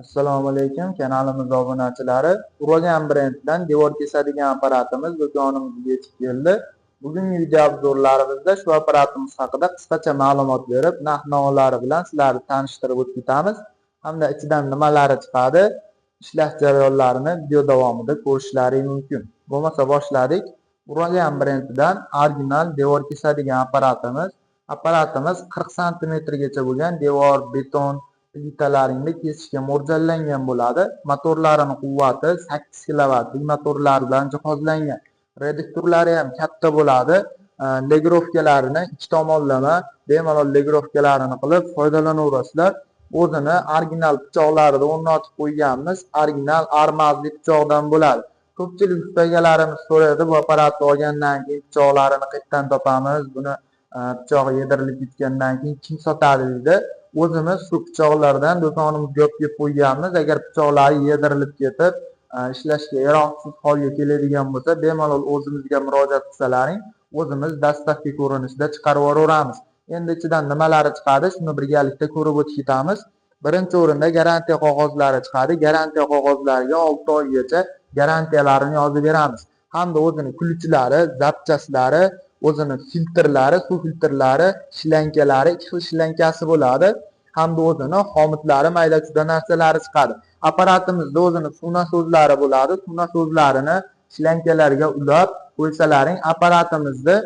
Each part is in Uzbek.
Assalomu alaykum, kanalimiz obunachilari. Uragan brendidan devor kesadigan apparatimiz do'konimizga yetib keldi. Bugungi video обзор larimizda shu apparatimiz haqida qisqacha ma'lumot berib, narx-navolari bilan sizlarni tanishtirib o'tib ketamiz hamda ichidan nimalari chiqadi, ishlash jarayonlarini video davomida ko'rishlari mumkin. Bo'lmasa boshladik. Uragan brendidan original devor kesadigan apparatimiz. Apparatimiz 40 santimetrgacha bo'lgan devor, beton plitalaringni kesishga mo'ljallangan bo'ladi. Motorlarining quvvati 8 kilovatlik motorlar bilan jihozlangan. Reduktorlari ham katta bo'ladi. Регулировка larini ikki tomonlama bemalol регулировка larini qilib foydalanaverasizlar. O'zini original pichoqlarini o'rnatib qo'yganmiz. Original armazli pichoqdan bo'ladi. Ko'pchilik ustagalarimiz so'raydi, bu apparatni olgandan keyin pichoqlarini qayerdan topamiz, buni pichog'i yedirilib ketgandan keyin kim sotadi deydi. O'zimiz shu pichoqlardan do'konimizga olib kelib qo'yganmiz. Agar pichoqlari yedirilib ketib, ishlashga yaroqsiz holga keladigan bo'lsa, bemalol o'zimizga murojaat qilsalaring, o'zimiz доставка ko'rinishida chiqarib yuboraveramiz. Endi ichidan nimalari chiqadi, shuni birgalikda ko'rib o'tib ketamiz. Birinchi o'rinda garantiya qog'ozlari chiqadi. Garantiya qog'ozlariga 6 oygacha garantiyalarini yozib beramiz. Hamda o'zini ключ lari, запчасть lari, o'zini filtrlari, suv filtrlari, shlankalari, ikki xil shlankasi bo'ladi. Hamda o'zini xomutlari, mayda-chuyda narsalari chiqadi. Apparatimizda o'zini suv nasozlari bo'ladi. Suv nasozlarini shlankalarga ulab qo'ysalaring, apparatimizda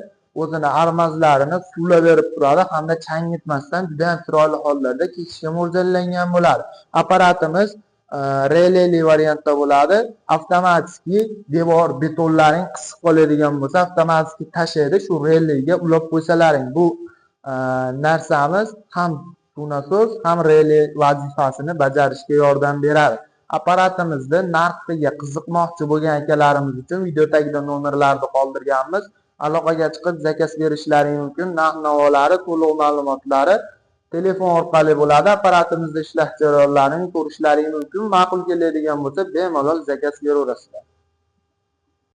o'zini armazlarini suvlab berib turadi hamda changitmasdan juda ham chiroyli hollarda kesishga mo'ljallangan bo'ladi. Apparatimiz releli variantda bo'ladi. Avtomatik devor betonlaring qisiq qoladigan bo'lsa, avtomatik tashlaydi. Shu relega ulab qo'ysalaring, bu narsamiz ham suv nasos, ham rele vazifasini bajarishga yordam beradi. Apparatimizda narxiga qiziqmoqchi bo'lgan akalarimiz uchun video tagida nomerlarni qoldirganmiz. Aloqaga chiqib заказ berishlari mumkin. Narx-navolari, to'liq ma'lumotlari telefon orqali bo'ladi. Apparatimizda ishlash jarayonlarini ko'rishlari mumkin. Ma'qul keladigan bo'lsa, bemalol заказ beraverasizlar.